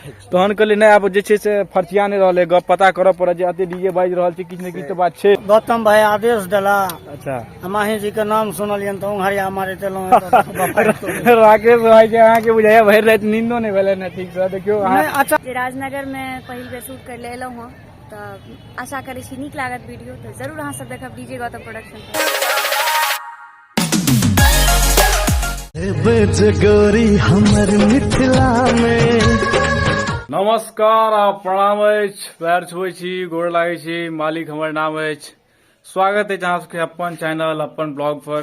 तहन कहलियै नहि, आब जे छै से फर्चिया नहि रहलै गप, पता करऽ पड़त जे एते डीजे बाजि रहल छै, किछु ने किछु तऽ बात छै। गौतम भाई आदेश देला। अच्छा। माही जी के नाम सुनलियनि तऽ उंघरिया मारैत एलहुँ। राकेश भाई के अहाँके बुझाइया भरि राति नींदो नहि भेलै ने ठीकसँ, देखियौ अहाँ। नहि, अच्छा। जे राजनगर मे पहिल बेर शूट करै लए एलहुँ हँ, तऽ आशा करै छी नीक लागत वीडियो, तऽ जरूर अहाँ सब देखब डीजे गौतम प्रोडक्शन पर। गोरी हमर मिथिला में। नमस्कार आ प्रणाम अछि, पैर छुबै छी, गोर लागै छी, मालिक हमर नाम अछि। स्वागत अछि अहाँ सबके अपन चैनल अपन ब्लॉग पर।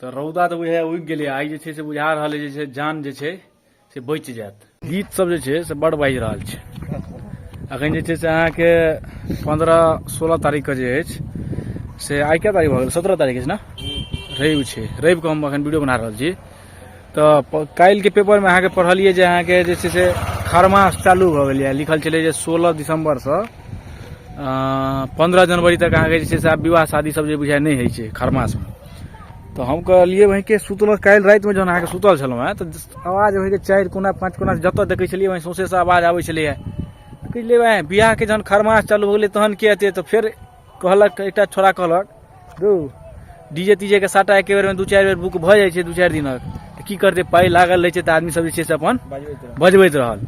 तऽ रौदा तऽ बुझाइया उगि गेलै आइ, जे छै से बुझा रहल अछि जे छै जान जे छै से बचि जायत। गीत सब जे छै से बड़ बाजि रहल छै अखन, जे छै से अहाँके 15-16 तारीखके जे अछि से आइ कए तारीख भऽ गेल? 17 तारीख अछि ने, रवि छै। रविके हम अखन वीडियो बना रहल छी। तऽ काल्हिके पेपरमे अहाँके पढ़लियै जे अहाँके जे छै से खरमास चालू भऽ गेलैए। लिखल छलै जे 16 दिसम्बरसँ 15 जनवरी तक अहाँके जे छै से आब विवाह शादी सब जे बुझाइ नहि होइ छै खरमासमे। तऽ हम कहलियै वहीँके सुतलहुँ काल्हि रातिमे, जहन अहाँके सुतल छलहुँ हेँ तऽ आवाज वहीँके 4 कोना 5 कोना जतऽ देखै छलियै वहीँ सौँसेसँ आवाज आबै छलैए। कहलियै वएह बियाहके जहन खरमास चालू भऽ गेलै तहन के एतै? तऽ फेर कहलक एकटा छोड़ा, कहलक दू डीजे तीजे के साटा एके बेरमे 2-4 बेर बुक भऽ जाइ छै 2-4 दिनक, तऽ की करतै? पाइ लागल रहै छै तऽ आदमी सब जे छै से अपन बजबैत रहल।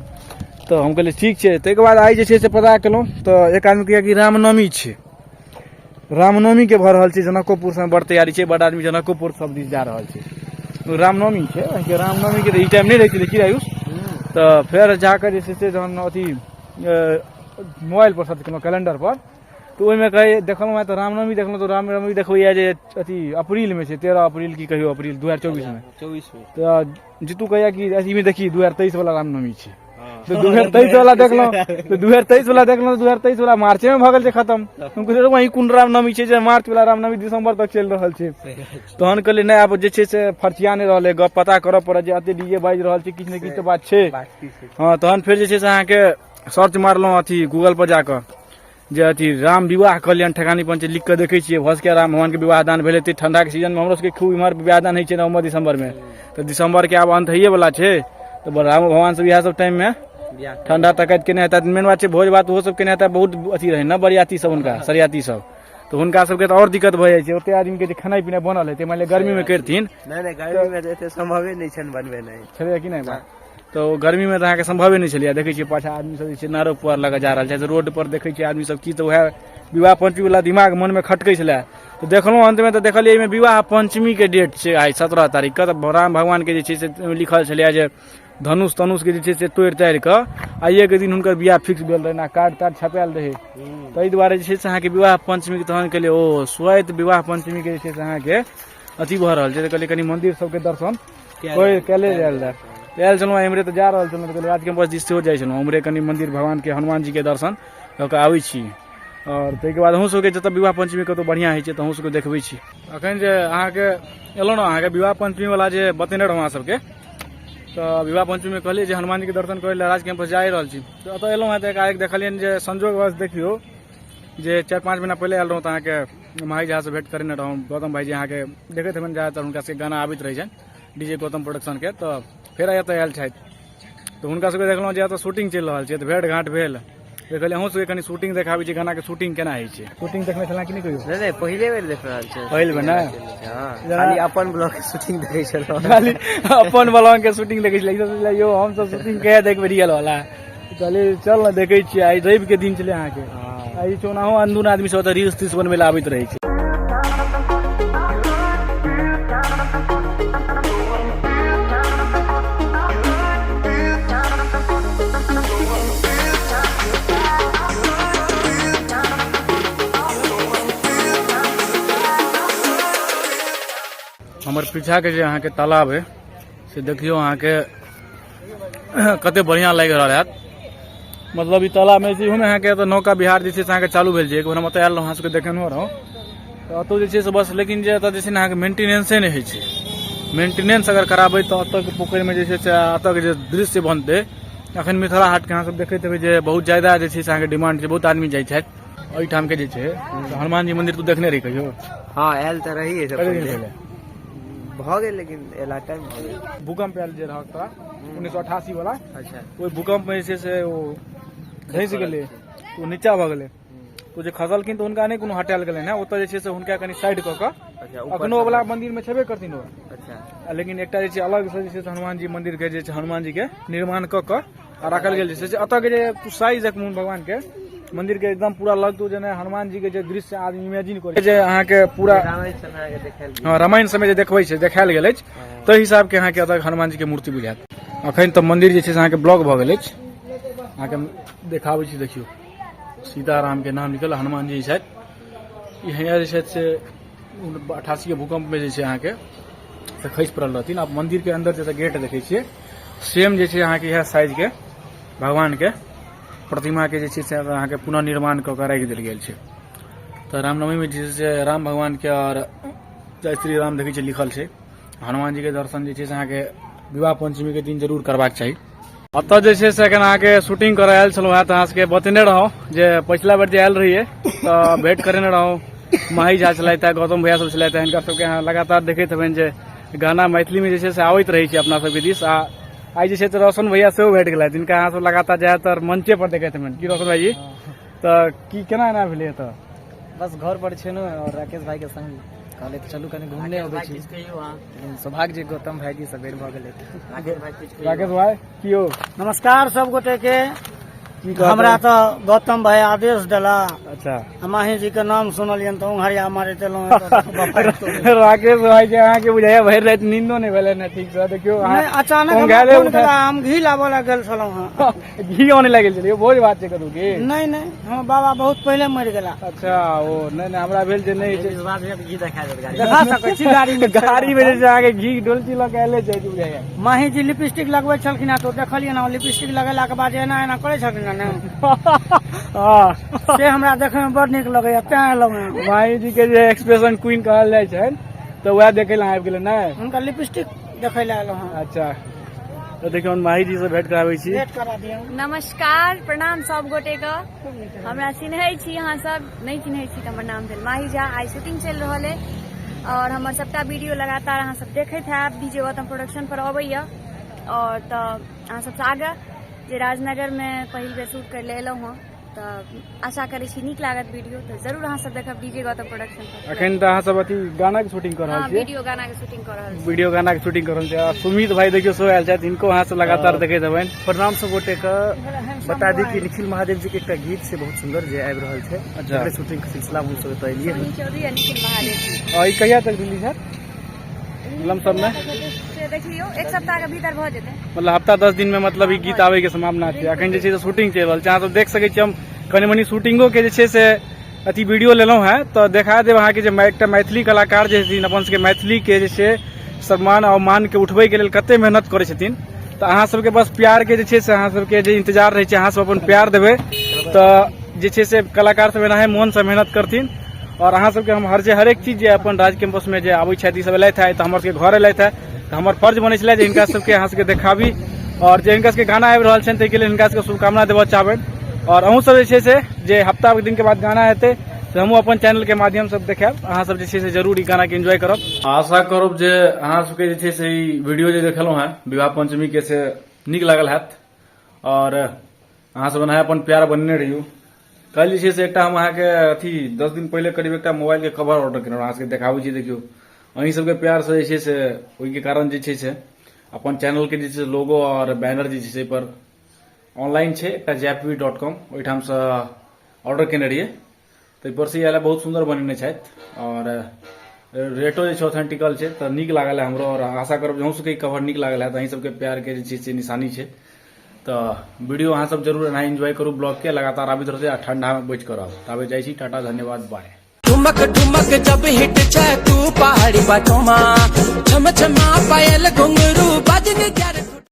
तऽ हम कहलियै ठीक छै। ताहिके बाद आइ जे छै से पता केलहुँ तऽ एक आदमी कहैया कि रामनवमी छै, रामनवमी के भऽ रहल छै, जनकोपुर सबमे बड़ तैयारी छै, बड़ आदमी जनकोपुर सब दिस जा रहल छै, रामनवमी छै। रामनवमी के तऽ ई टाइम नहि रहै छलै की आयुष? तऽ फेर जाकऽ जे छै से जहन अथी मोबाइल पर सर्च केलहुँ कैलेंडर पर, तऽ ओहिमे कहै देखलहुँ हेँ तऽ रामनवमी देखलहुँ, तऽ रामनवमी देखबैया जे अथी अप्रीलमे छै, 13 अप्रील की कहियो अप्रील 2024मे। 24मे। तऽ जीतू कहैया कि अथीमे देखी 2023 वाला रामनवमी छै। तऽ 2023 वाला देखलहुँ, तऽ 2023 वाला देखलहुँ, तऽ 2023 वाला मार्चे मे भऽ गेल छै खतम। हम कहलियै वही कोन रामनवमी छै जे मार्च वाला रामनवमी दिसंबर तक चलि रहल छै? तहन कहलियै नहि, आब जे छै से फर्चिया नहि रहलै गप, पता करऽ पड़त जे एते डीजे बाजि रहल छै, किछु ने किछु तऽ बात छै। हँ, तहन फेर जे छै से अहाँके सर्च मारलहुँ अथी गूगल पर जाकऽ जे अथी राम विवाह कल्याण ठेकानी पंच लिख कऽ देखै छियै, भऽ सकैए राम भगवानके विवाह दान भेल हेतै। ठंडाके सीजनमे हमरो सबके खूब इम्हर विवाह दान होइ छै नवम्बर दिसंबरमे। तऽ दिसंबरके आब अंत होइए वला छै, तऽ राम भगवान सब इएह सब टाइममे ठंडा तकैत केने हेतै। मेन बात छै भोज भात ओहो सब केने हेतै, बहुत अथी रहै ने बरियाती सब, हुनका सरियाती सब, तऽ हुनका सबके तऽ आओर दिक्कत भऽ जाइ छै, ओते आदमीके जे खेनाइ पिनाइ बनल हेतै, मानि लिअ गर्मीमे करिथिन। नहि नहि, गर्मीमे तऽ एते सम्भवे नहि छनि बनबेनाइ। छलैए कि नहि बात? तऽ गर्मीमे तऽ अहाँके सम्भवे नहि छलैए। देखै छियै पाछा आदमी सब जे छै नारो पुआर लऽ कऽ जा रहल छै रोड पर, देखै छियै आदमी सब की, तऽ उएह विवाह पंचमी वाला दिमाग मनमे खटकै छलै। तऽ देखलहुँ अन्तमे तऽ देखलियै एहिमे विवाह पंचमीके डेट छै आइ 17 तारीखके। तऽ राम भगवानके जे छै से लिखल छलैए जे धनुष तनुषके जे छै से तोड़ि ताड़ि कऽ आइएके दिन हुनकर बियाह फिक्स भेल रहै ने, कार्ड तार्ड छपायल रहै, ताहि दुआरे जे छै से अहाँके विवाह पंचमीके। तहन कहलियै ओ स्वैत विवाह पंचमीके जे छै से अहाँके अथी भऽ रहल छै। तऽ कहलियै कनि मन्दिर सबके दर्शन कएले जायल रहए। आयल छलहुँ एम्हरे तऽ जा रहल छलहुँ, तऽ कहलियै राज कैम्पस दिस सेहो जाइ छलहुँ, उम्हरे कनि मन्दिर भगवानके हनुमानजीके दर्शन कऽ कऽ आबै छी। आओर ताहिके बाद अहूँ सबके जतऽ विवाह पंचमी कतहु बढ़िआँ होइ छै तऽ अहूँ सबके देखबै छी। अखन जे अहाँके एलहुँ ने अहाँके विवाह पंचमी वाला जे बतेने रहौँ अहाँ सबके, तऽ विवाह पंचमीमे कहलियै जे हनुमानजीके दर्शन करै लए राज कैम्पस जा रहल छी। तऽ ओतऽ एलहुँ हेँ तऽ एकाएक देखलियनि जे संजोगवश देखियौ जे 4-5 महीना पहिले आयल रहौँ तऽ अहाँके माही झासँ भेंट करेने रहौँ। गौतम भाईजी अहाँके देखैत हेबनि ज्यादातर, हुनका सबके गाना आबैत रहै छनि डीजे गौतम प्रोडक्शनके। तऽ फेर आइ एतऽ आयल छथि तऽ हुनका सबके देखलहुँ जे एतऽ शूटिंग चलि रहल छै, तऽ भेंट घाँट भेल। देखलियै अहूँ सबके कनि शूटिंग देखाबै छी, गानाके शूटिंग केना होइ छै। शूटिंग देखने छलहुँ कि नहि कहियो? नहि नहि, पहिले बेर देख रहल छी। पहिल बेर ने? हँ, खाली अपन ब्लॉग के शूटिंग देखै छलहुँ। खाली अपन ब्लॉग के शूटिंग देखै छलै। ई सब सोचलै यौ हम सब शूटिंग कहिया देखबै रियल वाला? कहलियै चल ने देखै छियै। आइ रवि के दिन छलै अहाँके, आइ चौनाहो अंधुन आदमी सब ओतऽ रील्स तील्स बनबै लए आबैत रहै छै। हमर पीछा के जे अहाँके तालाब है से देखियौ अहाँके कते बढ़िया लागि रहल हैत। मतलब ई तालाब में इहोमे अहाँके एतऽ नौका बिहार जे छै से अहाँके चालू भेल छै। एक बेर हम ओतऽ आयल रहौँ, अहाँ सबके देखेनहो रहौँ। तऽ ओतऽ जे छै से बस, लेकिन जे एतऽ जे छै ने अहाँके मेंटेनेंसे नहि होइ छै। मेंटेनेंस अगर कराबै तऽ एतऽके पोखरिमे जे छै से एतऽके जे दृश्य बनतै। अखन मिथिला हाटके अहाँ सब देखैत हेबै जे बहुत ज्यादा जे छै से अहाँके डिमांड छै, बहुत आदमी जाइ छथि एहिठामके जे छै। हनुमान जी मंदिर तू देखने रही कहियो? हँ, आयल तऽ रही। कते दिन पहिले? भऽ गेल, लेकिन एला टाइम भऽ गेल। भूकंप आयल जे रहक तोरा 1988 वाला। अच्छा। ओहि भूकंप में जे छै से ओ धसि गेलै, ओ नीचा भऽ गेलै। तो जे खसलखिन तऽ हुनका नहि कोनो हटायल गेलनि हेँ, ओतऽ जे छै से हुनका कनि साइड कऽ कऽ अच्छा ऊपर। अखनो वाला मंदिर मे छेबे करथिन ओ। अच्छा। आ लेकिन एकटा जे छै अलग से जे छै से हनुमान जी मंदिर के जे छै हनुमान जी के निर्माण कऽ कऽ आ राखल गेल जे छै से एतऽ के जे तू साइज देखबहुन भगवान के मंदिर के एकदम पूरा लगतौ जेना हनुमान जी के जे दृश्य आदमी इमेजिन करै जे अहाँके पूरा रामायण समय अहाँके देखायल गेल। हँ, रामायण समय जे देखबै छै, देखायल गेल अछि, ताहि हिसाब के अहाँके एतऽ हनुमान जी के मूर्ति बुझायत। अखन तऽ मंदिर जे छै से अहाँके ब्लॉक भऽ गेल अछि। अहाँके हम देखाबै छी, देखियौ सीताराम के नाम लिखल हनुमान जी छथि। ई हैया जे छथि से 88 के भूकंप में जे छै अहाँके से खसि पड़ल रहथिन। आब मंदिर के अंदर जतऽ गेट देखै छियै, सेम जे छै अहाँके इएह साइज के भगवान के प्रतिमा के जे छै से अहाँके पुनर्निर्माण कऽ के राखि देल गेल छै। तऽ रामनवमी में जे छै से राम भगवान के और जय श्री राम देखै छियै लिखल छै। हनुमान जी के दर्शन जे छै से अहाँके विवाह पंचमी के दिन जरूर करबाक चाही। एतऽ जे छै से एखन अहाँके शूटिंग करऽ आयल छलहुँ हेँ, तऽ अहाँ सबके बतेने रहौं जे पछिला बेर जे आयल रहियै तऽ भेंट करेने रहौं। माही झा छलथि हे, गौतम भैया सब छलथि हे, हिनका सबके अहाँ लगातार देखैत हेबनि जे गाना मैथिलीमे जे छै से आबैत रहै छै अपना सबके दिस। आ आइ जे छै से रोशन भैया सेहो भेट गेलथि, जिनका अहाँ सब लगातार ज्यादातर मंचे पर देखैत हेबनि। की रोशन भाईजी, तऽ की केना एना भेलै एतऽ? बस घर पर छे ने और राकेश भाई के संग कहले तऽ चलू कनि घूमने अबै छी, लेकिन सौभाग्य जे गौतम भाईजी से भेंट भऽ गेलै। राकेश भाई की हो? नमस्कार सब गोटे के। की कहत? हमरा तऽ गौतम भाई आदेश देला। अच्छा। आ माही जी के नाम सुनलियनि तऽ उंघरिया मारैत एलहुँ। राकेश भाई के अहाँके बुझाइया भरि राति नींदो नहि भेलै ने ठीक से। देखियौ अहाँ नहि, अचानक हमरा ओंघायले फोन उठा- केला, हम घी लाबऽ लए गेल छलहुँ हँ। घी आने लागि गेल छलियै? भोज भात छै कतौ की? नहि नहि, हमर बाबा बहुत पहिले मरि गेला। अच्छा, ओ नहि नहि, हमरा भेल जे नहि छै। विश्वास होइए तऽ घी देखा देत गाड़ी। देखा सकै छी, गाड़ी मे छै। गाड़ी में जे छै अहाँके घी डोलची लऽ के आयले छै बुझाइया। माही जी लिपस्टिक लगबै छलखिन हँ तऽ देखलियै ने, लिपस्टिक लगेलाके बाद एना एना करै छलखिन हँ ने, हँ, से हमरा देखै मे बड़ नीक लगैया, तें एलहुँ हँ। माही जी के जे एक्सप्रेशन क्वीन कहल जाइ छै तऽ वएह देखै लए आबि गेलै ने? हुनका लिपस्टिक देखै लए एलहुँ हँ। अच्छा, तऽ देखियौ हम माही जी से भेंट कराबै छी। भेंट करा दियौ। नमस्कार, प्रणाम सब गोटे के। हमरा चिन्है छी अहाँ सब, नहि चिन्है छी तऽ हमर नाम भेल माही झा। आइ शूटिंग चलि रहल अइ और हमर सबटा वीडियो लगातार अहाँ सब देखैत हैब, डीजे गौतम प्रोडक्शन पर अबैया। और तऽ अहाँ सबसँ आगाँ जे राजनगर में पहिल बेर शूट करै लए एलहुँ हँ, तऽ आशा करै छी नीक लागत वीडियो, तऽ जरूर अहाँ सब देखब डीजे गौतम प्रोडक्शन पर। अखन तऽ अहाँ सब अथी गाना के शूटिंग कऽ रहल हँ, छियै? वीडियो गाना के शूटिंग कऽ रहल छी। वीडियो गाना के शूटिंग कऽ रहल छियै। आ सुमित भाई देखियौ सेहो आयल छथि, हिनको अहाँ सब लगातार देखैत हेबनि। प्रणाम सब गोटे के। बता दी कि निखिल महादेव जी के एकटा गीत छै बहुत सुंदर जे आबि रहल छै। अच्छा। ओकरे शूटिंग के सिलसिला मे हमसब एतऽ एलियै हन। सोनी चौधरी आ निखिल महादेव जी। आ ई कहिया तक रिलीज हैत लमसम में? से देख लियौ, एक सप्ताह के भीतर भऽ जेतै। मतलब हफ्ता 10 दिन में मतलब ई गीत आबै के संभावना छै। अखन जे छै से शूटिंग चलि रहल छै, अहाँ सब देख सकै छी। हम कनि मनि शूटिंगो के जे छै से अथी वीडियो लेलहुँ हेँ, तऽ देखा देब अहाँके जे एकटा मैथिली कलाकार जे छथिन अपन सबके मैथिली के जे छै सम्मान और मान के उठबै के लेल कते मेहनत करै छथिन। तऽ अहाँ सबके बस प्यार के जे छै से अहाँ सबके जे इंतजार रहै छै, अहाँ सब अपन प्यार देबै तऽ जे छै से कलाकार सब एनाहे मोनसँ मेहनत करथिन। और अहाँ सबके हम हर जे हरेक चीज जे अपन राज कैंपस में जे आबै छथि, ई सब एलथि है तऽ हमर सबके घर एलथि है, तऽ हमर फर्ज बनै छलै जे हिनका सबके अहाँ सबके देखाबी और जे हिनका सबके गाना आबि रहल छनि ताहिके लेल हिनका सबके शुभकामना देबऽ चाहबनि। और अहूँ सब जे छै से जे हफ्ता दिन के बाद गाना हेतै तऽ हमहूँ अपन चैनल के माध्यम से देखायब। अहाँ सब जे छै से जरूर ई गाना के एंजॉय करब। आशा करब जे अहाँ सबके जे छै से ई वीडियो जे देखेलहुँ हेँ विवाह पंचमी के से नीक लागल हैत और अहाँ सब एनाहे अपन प्यार बनेने रहियौ। काल्हि जे छै से एकटा हम अहाँके अथी 10 दिन पहिले करीब एकटा मोबाइल के कवर ऑर्डर केने रहौं, अहाँ सबके देखाबै छी। देखियौ अहीं सबके प्यार से जे छै से ओहिके कारण जे छै से अपन चैनल के जे छै से लोगो और बैनर जे छै से पर ऑनलाइन छै एकटा जैपवी.com, ओहिठामसँ ऑर्डर केने रहियै, ताहिपर से आयल। बहुत सुन्दर बनेने छथि और रेटो जे छै ऑथेंटिकल छै, तऽ नीक लागल है हमरो और आशा करब जे अहूँ सबके कवर नीक लागल है। तऽ अहीं सबके प्यार के जे छै से निशानी छै। तऽ वीडियो अहाँ सब जरूर एना एंजॉय करू, ब्लॉग के लगातार आबैत रहतै आ ठंडा में बचि कऽ रहब। ताबे जाइ छी, टाटा, धन्यवाद, बाय। ठुमक ठुमक जब हिट छै तू पहाड़ी बाटोमा, छम छमा पायल घुंघरू बजन जर।